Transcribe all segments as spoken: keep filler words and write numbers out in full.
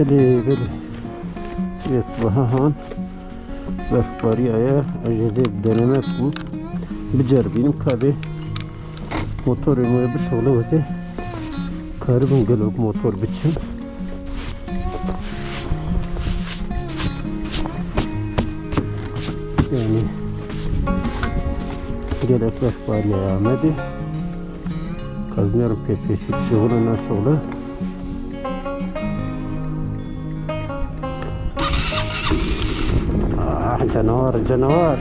Belê, belê. Yê sibaha han berfbariya ye. Ez jê zê deneme ku biceribînim ka bê motorê me bişuxile wezê karibim gelok motor biçim. Yani gelek berfbariya ye Amedê. Kazmıyorum pek peşik şuxule ne şuxule. Ah, canavar, canavar.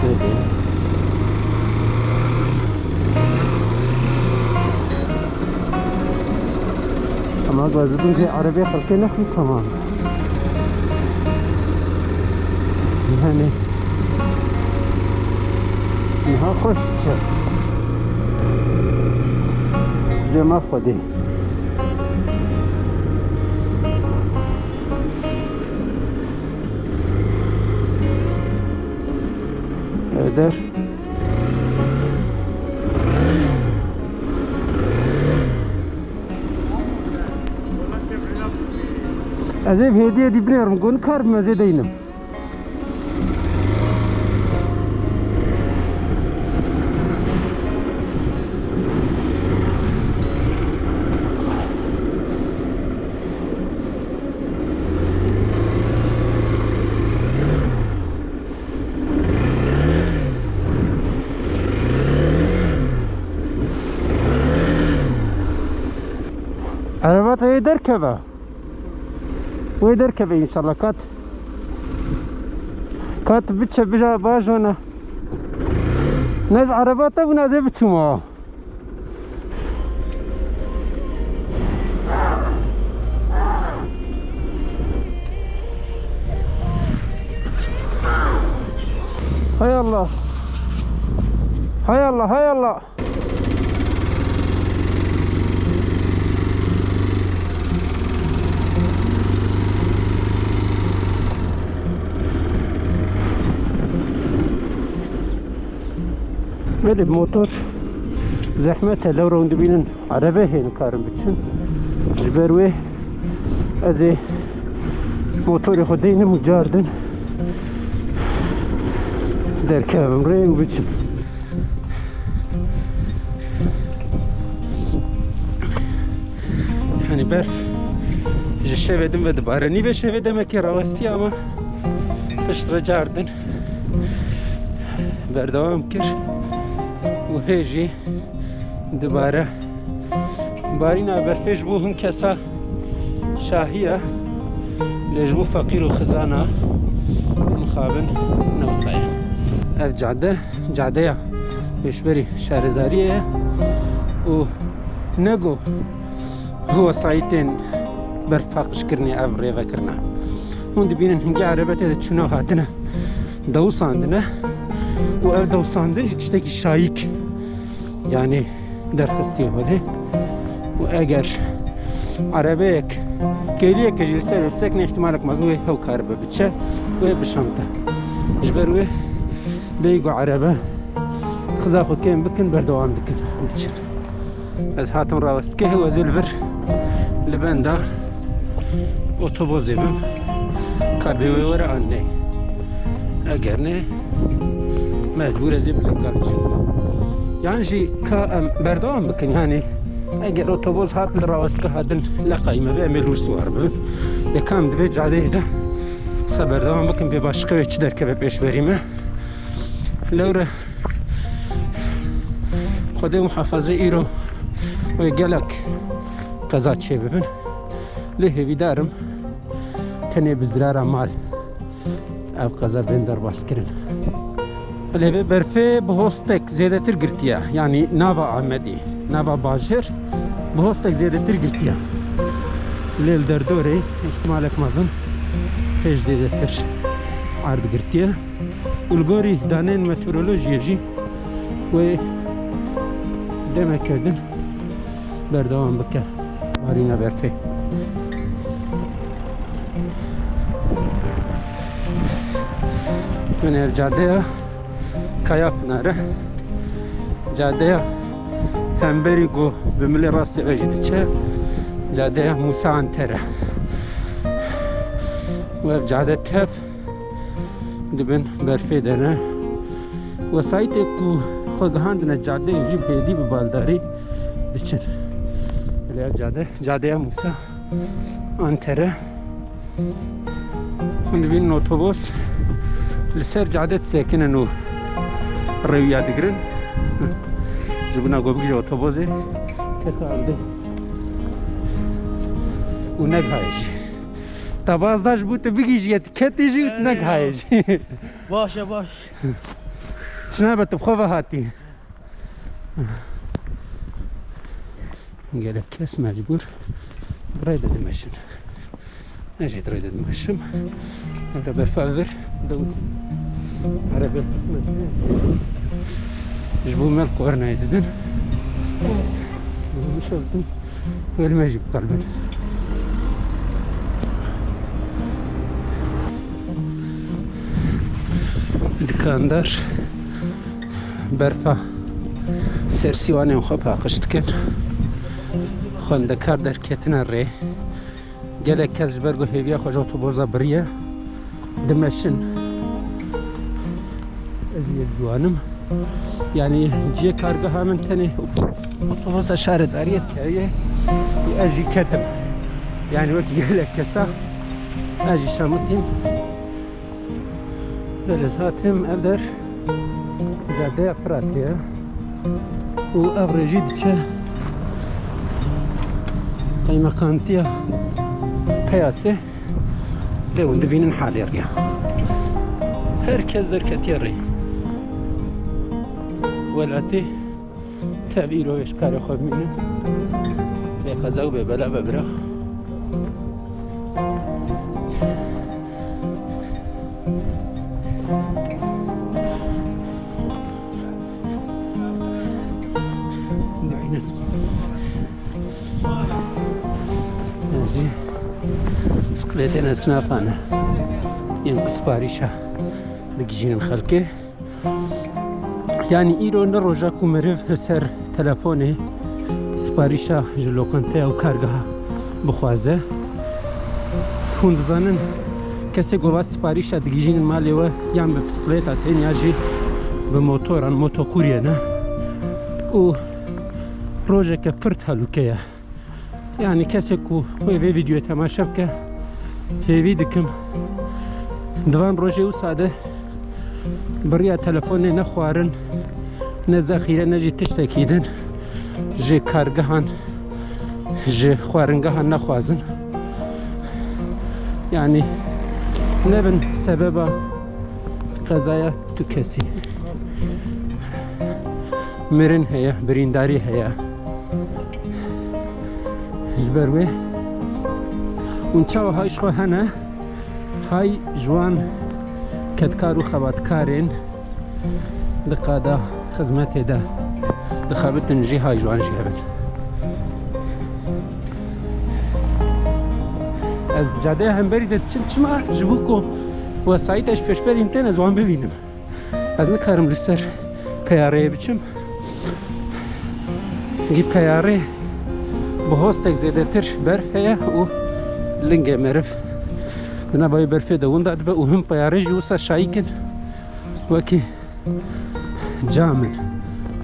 Peki. Ama gazidin ki arabaya xelkê nexin tamam. Yani niha xweş diçe. Cema Xwedê. Eder. Ez ê hêdiyê dî binêrim, gon kar bim, ez ê deynim. Ereba te yê derkeve. Wê derkeve înşallah kat. Kat biçe bija bajona. Ne ji ereba te bûna zê biçûma. Hay Allah. Hay Allah, hay Allah. Belê motor zehmet e, lewra hûn dibînin erebe hê nikarin biçin. Ji ber wê ez ê motorê xwe deynim û cardin derkevim rê û biçim. Yani berf ji şevê din ve dibare. Nîvê şevê demekê rawestî ama piştre cardin berdewam kir û hê jî dibare. Barîna berfê ji bo hin kesa şahî ye, lê ji bo feqîr û xizana mixabin ne wisa ye. Ev cade, cadeya pêşberî şaredariyê ye û ne go wesayîtên berfpaqijkirinê ev rêvekirine. Hûn dibînin hingê erebe tê de çûna hatine dewsandine û ev dewsandin jî tiştekî şayîk, yanî derxistiye holê. Û eger erebeyek, kêliyeke jî li ser bisekine, îhtimalek mezin wê hew karibe biçe, wê bişemte. Ji ber wê bêyî ku erebe xiza xwe kêm bikin, berdewam dikin, diçin. Ez hatim rawestgehê, ez ê li vir li benda otobozê bim. Ka bê wê were an ne. Eger ne, mecbûr ez ê bi lêka biçim. Yan jî ka em berdewam bikin, yanî eger otoboz hat li rawestgeha din leqayî me be, em ê li wir siwar bibin. Lê ka em di vê cadeyê de qisa berdewam bikin, bê başqe wê çi derkeve pêşberî me. Lewre Xwedê muhafaze îro wê gelek qeza çêbibin. Lê hêvîdar im tenê bi zirara mal ev qeza bên derbaskirin. Lê vê berfê bi hostek zêdetir girtiye. Yanî nava Amedê, nava bajêr bi hostek zêdetir girtiye. Lê li derdorê îhtimalek mezin hêj zêdetir erd girtiye. Û li gorî daneyên meteorolojiyê jî wê demeke din berdewam bike barîna berfê. Wê ev cadeya Kayapınar e. Cadeya hemberî ku bi milê rastê ve jî diçe, cadeya Mûsa Anter e. Û ev cade tev di bin berfê de ne. Wesayîtê ku xwe gihandine cadeyê jî bêdî bi baldarî diçin. Lê ev cade, cadeya Mûsa Anter e. Hûn dibînin otobos li ser cadê disekinin û rêwiya digirin. Ji bona ku bigihîje otobosê, kete erdê û negihayê jî. Te baz da ji bo tu bigihîjiyê, tu ketî jî û tu negihayê jî. Baş e, baş. Çi nebe tu bi xwe ve hatî. Gelek kes mecbûr bi rê de dimeşin. Ez jî di rê de dimeşim. Ev re berfa vir, dewt. Erebe ji bo me li Kornayê didin. Bişewtin, wê li me jî biqelibin. Dikandar berfa ser sîwanên xwe paqij dikin. Xwendekar derketine rê. Gelek kes ji ber ku hêviya xwe ji otoboza biriye, dimeşin. Ez ê biwanim. Yanî cihê kargeha min tenê otoboza şaredariyê dikeve. Ez jî ketim. Yanî wekî gelek kesa ez jî şemitîm. Belê, hatim ev der cadeya Firatê ye û ev rê jî diçe qeymeqamtiya Peyasê. Lê hûn dibînin halê riya. Her kes derketiye rê. Welatî Tev îro ji karê xwe bimînin. Bê qeza û bê bela be bira. Dibînin. Ev jî bisiklêtên esnafan e. Yên ku siparîşa digihîjînin xelkê. Yanî îro ne roja ku meriv li ser telefonê siparîşa ji loqanteya û kargeha bixwaze. Hûn dizanin, kesê ku va siparîşa digihîjînin malê we, yan bi bisiklêta tên ya jî bi motoran, motokurye ne. Û rojeke pir tehlûke ye. Yanî kesê ku wê vê vîdeoyê temaşe bike, hêvî dikim di van rojê wisa de bi riya telefonê ne xwarin, ne zexîre, ne jî tiştekî din ji kargehan, ji xwaringehan nexwazin. Yanî nebin sebeba qezaya tu kesî. Mirin heye, birîndarî heye. Ji ber wê hûn çawa hay ji xwe hene, hay ji wan kedkar û xebatkarên di qada xizmetê de dixebitin jî hay ji wan jî hebin. Ez di cadeya hemberî de diçim, çima? Ji bo ku wesayîta ji pêşberî min tên, ez wan bibînim. Ez nikarim li ser peyareyê biçim. Gî peyarê bi hostek zêdetir berf heye û lingê meriv di nava wê berfê de winda dibe û him peyarê jî wisa şayîk in wekî cam in.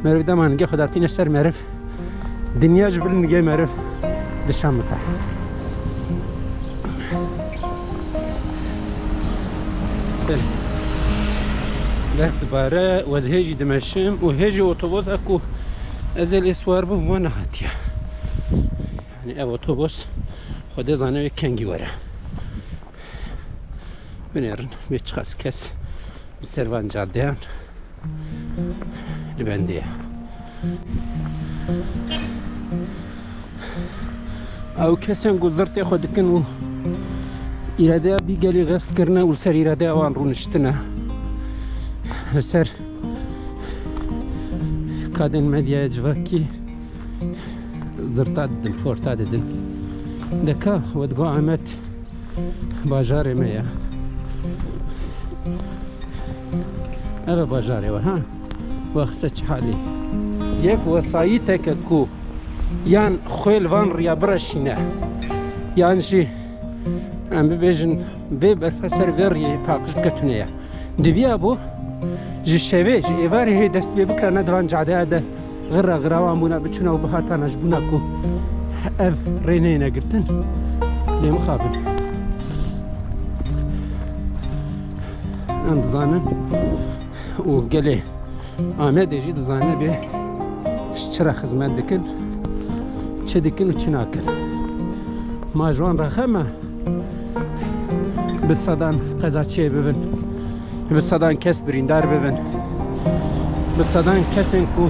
Meriv dema nigê xwe datîne ser meriv, dinya ji bil nigê meriv dişemite. Belê. Berf dibare, ez hê jî dimeşim û hê jî otobosa ku ez ê lê siwar bim, we nehatiye. Yanî ev otobos Xwedê zane wê kengî were. Binêrin, bê çiqas kes li ser van cadeyan li bendê ye. Ew kesên ku zirtê xwe dikin û îradeya vî gelî xesp kirine û li ser îradeya wan rûniştine. Li ser kadên medyaya civakî zirta didin, porta didin. Deka we digo Amed bajarê me ye. Ev e bajarê we, ha? Wexe çi halî? Yek wesayîteke ku yan xwe li van riya bireşîne, yan jî em bibêjin vê berfe ser vê riyê paqij ketune ye. Diviya bû ji şevê, ji êvarê hê dest pê bikirana di van cadeya de xira xira wan bûna biçûna û bihatana ji bûna ku ev rê neyne girtin. Lê mixabin. Em dizanin û gelê Amedê jî dizane bê ji çi re xizmet dikin, çi dikin û çi nakin. Ma ji wan re xem e bi sedan qezaçiyê bibin, bi sedan kes birîndar bibin, bi sedan kesên ku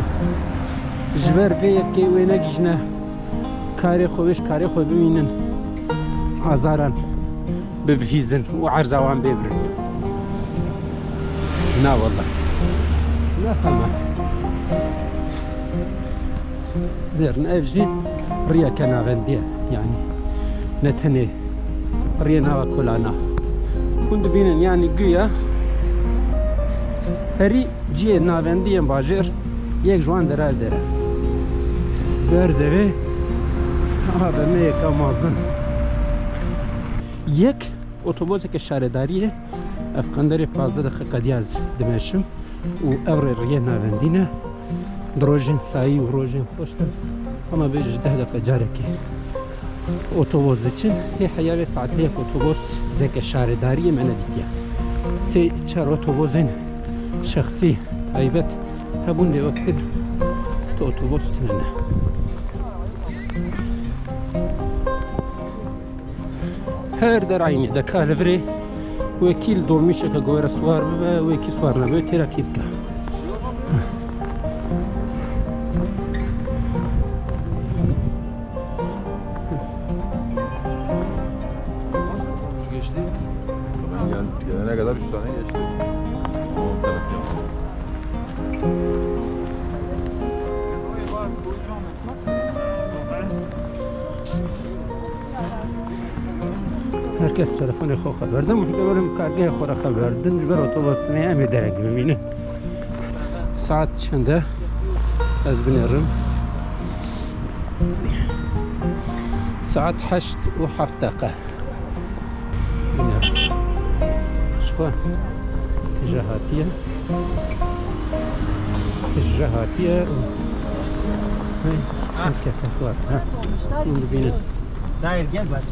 ji ber vê yekê wê negihîjine karê xwe, wê ji karê xwe bimînin, azaran bibihîzin û erza wan bê birin. Na wallah. Ne hema. Derin ev jî riyeke navendî ye. Yanî ne tenê riyê nava kolana. Hûn dibînin, yanî guya herî cihê navendî yên bajêr yek ji wan dera ev dere. Ber devê A V M'yeka mezin. Yek otobozeke şaredariyê, ev qenderê pazdeh deqe qediya ez dimeşim û ev rê riyê navendî ne. Di rojên sayî û rojên xweş de hema bêje ji deh deqe carekê otoboz diçin. Hê heya vê saetê yek otoboz zeke şaredariyê me nedîtiye. Sê çar otobozên şexsî taybet hebûn lê wek din tu otoboz tune ne. Her der eynî de ka li virê wekî li dolmîşeke gore siwar bibe, wekî siwar nebe, têra kî bike. Geçti. Ben gel, gelene kadar üç tane geçti. On tanesi yaptı. Her kes telefonê xwe xeber din, muhtemelen kargehê xwe re xeber din, ji ber otobusê em ê derek bimînin. Saet çend e? Ez binêrim. Saet heşt û heft deqe. Yine. Ji xwe tije hatiye. Tije hatiye. Hey, her kes hesap. Ha. Hûn dibînin. Dair gel bak.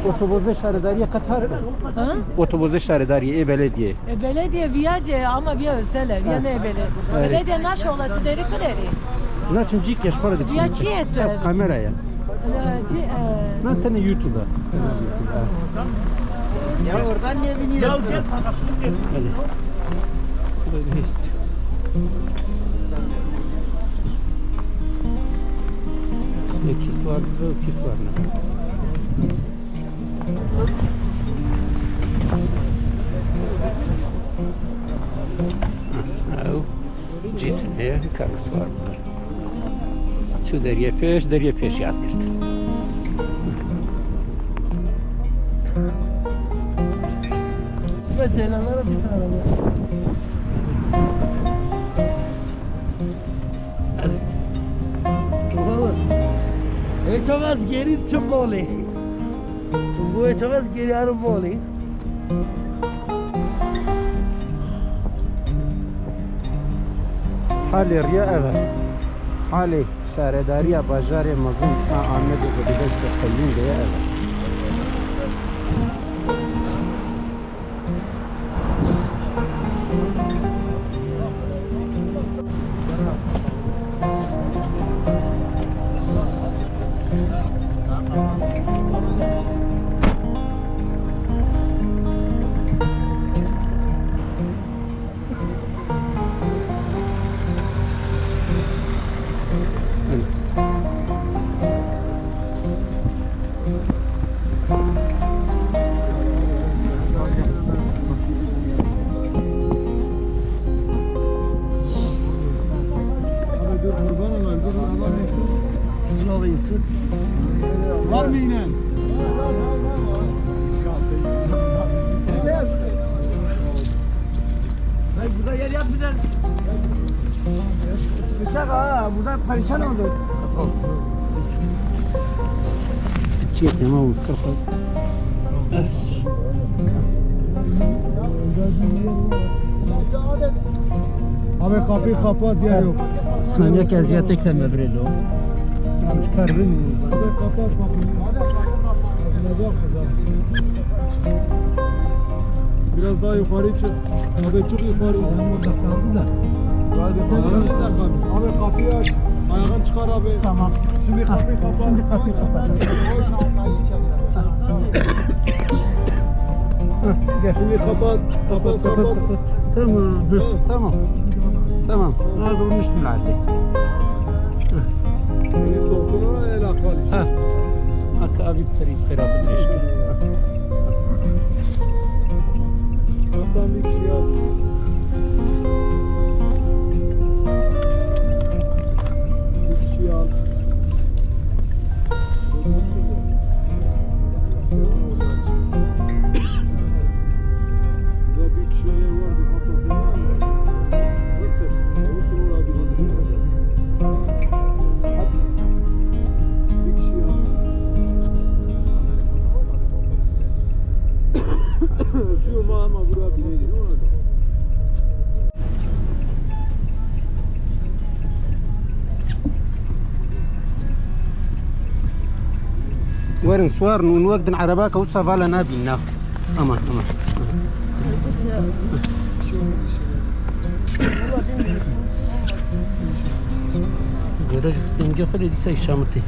Otobozê şaredariyê qet hatiye. Ha? Otobozê şaredariyê ê belediyê. E, belediye viya ce ama viya özel e, viya ne belediye. Evet. Belediye nasıl ola tu deri kıleri? Naçin cî keş xwe re dikişînim. Ya çi ye tu? Ev kamera ye. La, cî, e, Na tenê YouTube e. Ya oradan ne biniyorsun? Hadi. Böyle işte. Kîs var burada, kîs var ne? Ew cî tune ye, hikar siwar bike. Çû deriyê pêş, deriyê pêş yad girt. Ve ceylanlara bir tane. Valla. Ê çawa ez gêrî çi malê? Bo ê çawa ez gêrî herim malê? Halê riya ev e. Halê şaredariya bajarê mezin a Amedê ku di destê qeyûm de ye ev e. Abi dur, kurban olayım, dur, kurban olsun. Sınav insin. Var mı inen? Dayı, burada yer yapmayacağız. Bıçak ha, burada perişan olduk. Çiğ tamam, kapat. Abi kapıyı kapat ya, yok. Saniye eziyet ekleme bre lo. Çıkar bilmiyoruz. Abi kapat kapıyı. Biraz daha yukarı çık. Abi çok yukarı. Adam burada kaldı da. Abi, abi, bir dakika abi. Abi kapıyı aç. Ayağını çıkar abi. Tamam. Şimdi kapıyı kapat. Şimdi kapıyı kapat. Heh, gel. Şimdi kapat. Kapat, kapat. Tamam. Hı, tamam. Tamam. Lazım olmuştum artık. Hı. Beni soktular, el akval. Ha. Bak abi, seri tarafı değişti. Kaptan bir kişi al. Bir kişi al. Burada bir kişi yer vardı, kaptan sen var mı? Yoktur. Olsun, o abi dedi. Hadi. Bir kişi ya. Şu ama, ama bura bile değil, o adam. Werin, swarin û wek din erebaka wisa vala nabîn, na. Aman, aman. Gere ji stengê xwe lê dîsa îşamitê.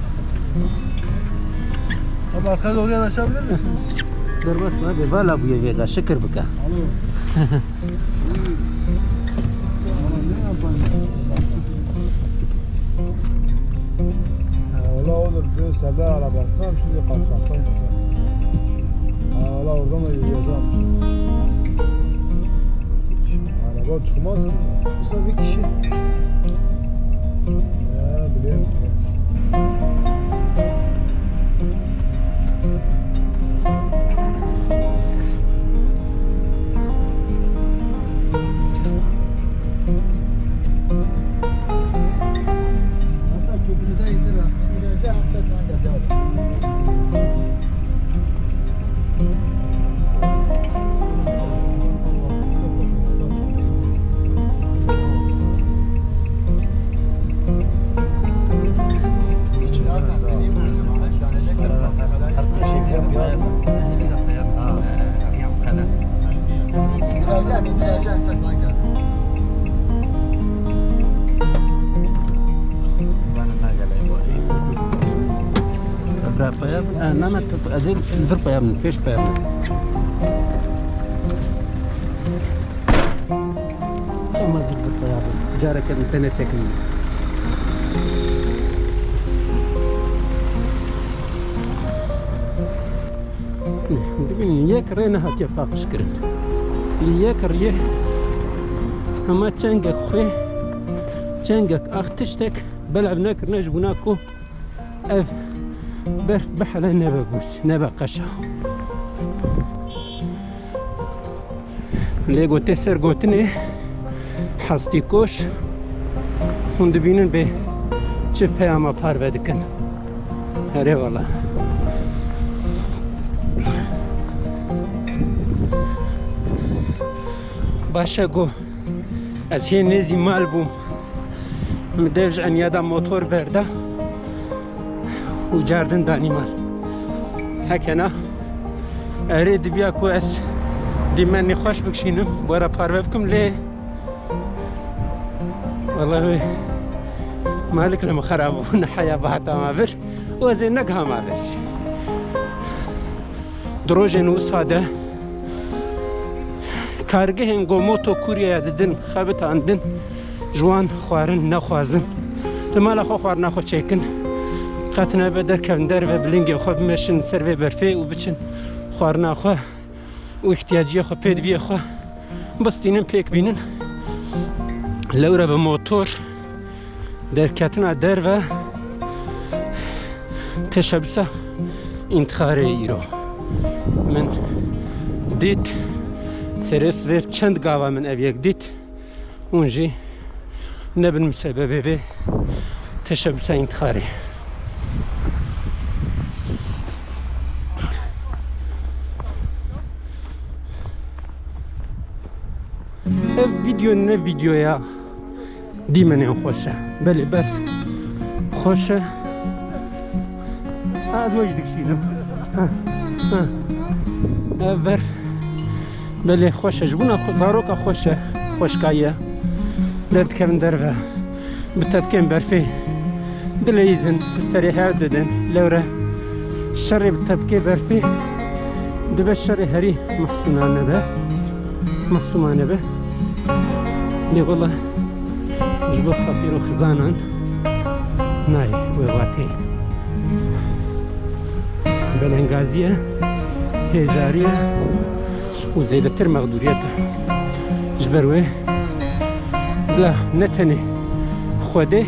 Abi, arka doğru yanaşabilir misiniz? Dur, basma abi, vala bûye vêga, şikir bike. Alo. Ha, ola odur, diyor, Serdar arabasından şimdi kavşaktan geçer. Ha, ola oradan da yürüyeceğim işte. Araba çıkmaz ki. Usta bir kişi. Ya, biliyorum, biliyorum. Hatta köprüde indir ha. Şimdi ses geldi abi. İndireceğim, indireceğim, ses bana geldi. Bira paya, e, na, na, tu, ez ê li vir paya bin, pêş paya bin. Tamam, ez ê li vir paya bin. Careke din tenê sekinî. Dibînin yek rê nehatiye paqijkirin. Li yek riyê hema çengek xwê, çengek ax tiştek belav nekirine ji bona ku ev berf bihele nebe bûz, nebe qeşa. Lê gotê ser gotinê hestîkoş hûn dibînin bê çi peyama parve dikin. Erê wala. Baş e ku ez hê nêzî mal bûm. Min dev ji enyada motor berda û cardin danî mal. Heke na, erê dibiya ku ez dîmenê xweş bikişînim, were parve bikim, lê wele wê malik li min xerab bû, niheya bihata me vir û ez ê negihama vir. Di rojên wisa de kargehên ku moto kuryaya didin, xebitandin, ji wan xwarin nexwazin. Li mala xwe xwarina xwe çêkin. Qet nebe derkevin derve, bi lingê xwe bimeşin ser vê berfê û biçin xwarina xwe û îhtiyaciyê xwe, pêdiviyê xwe bistînin, pêk bînin. Lewre bi motor derketina derve teşebûsa întixarê îro. Min dît, serê sivê çend gava min ev yek dît. Hûn jî Nebin musebebê vê teşebbüsa întixarê. Ev video ne videoya dîmenên xweş e. Belê berf xweş e. Ez we jî dikişînim. Ha, ha. Ev berf belê xweş e. Ji bona xwe-, zaroka xweş e. Xweşka ye. Derdikevin derve. Bi tepkên berfê dileyîzin, bi serê hev didin. Lewre şerê bi tepkê berfê dibe şerê herî mehsûnane be. Mehsûmane be. Lê wele ji bo feqîr û xizanan nayê wê watê. Belengazî ye, hêjarî ye û zêdetir mexdûriyet e. Ji ber wê bila ne tenê Xwedê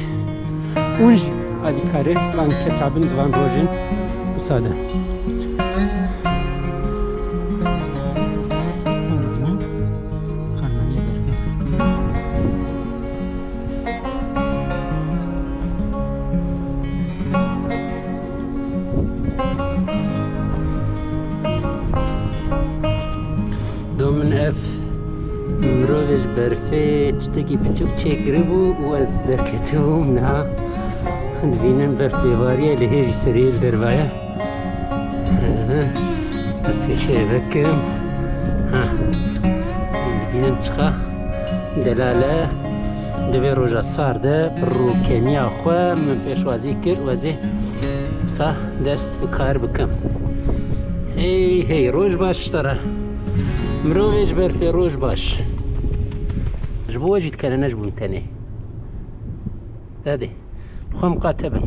hûn jî alîkarê van kesa bin di van rojên wisa de. Do min ev mirovê ji berfê tiştekî piçûk çêkiribû û ez derketibûm niha. Dibînim berf lêvariye, lê hê jî serê li derve ye. Hı hı. Ez pêşê vekim. Ha. Dibînim çiqa delal e. Di vê roja sar de bi rûkeniya xwe min pêşwazî kir, wezê sa dest bi kar bikim. Hey hey, roj baş ji te re. Mirovê ji berfê, roj baş. Ji bo we jî dikene, ne ji bo min tenê. Hadi. Xwe miqate bin.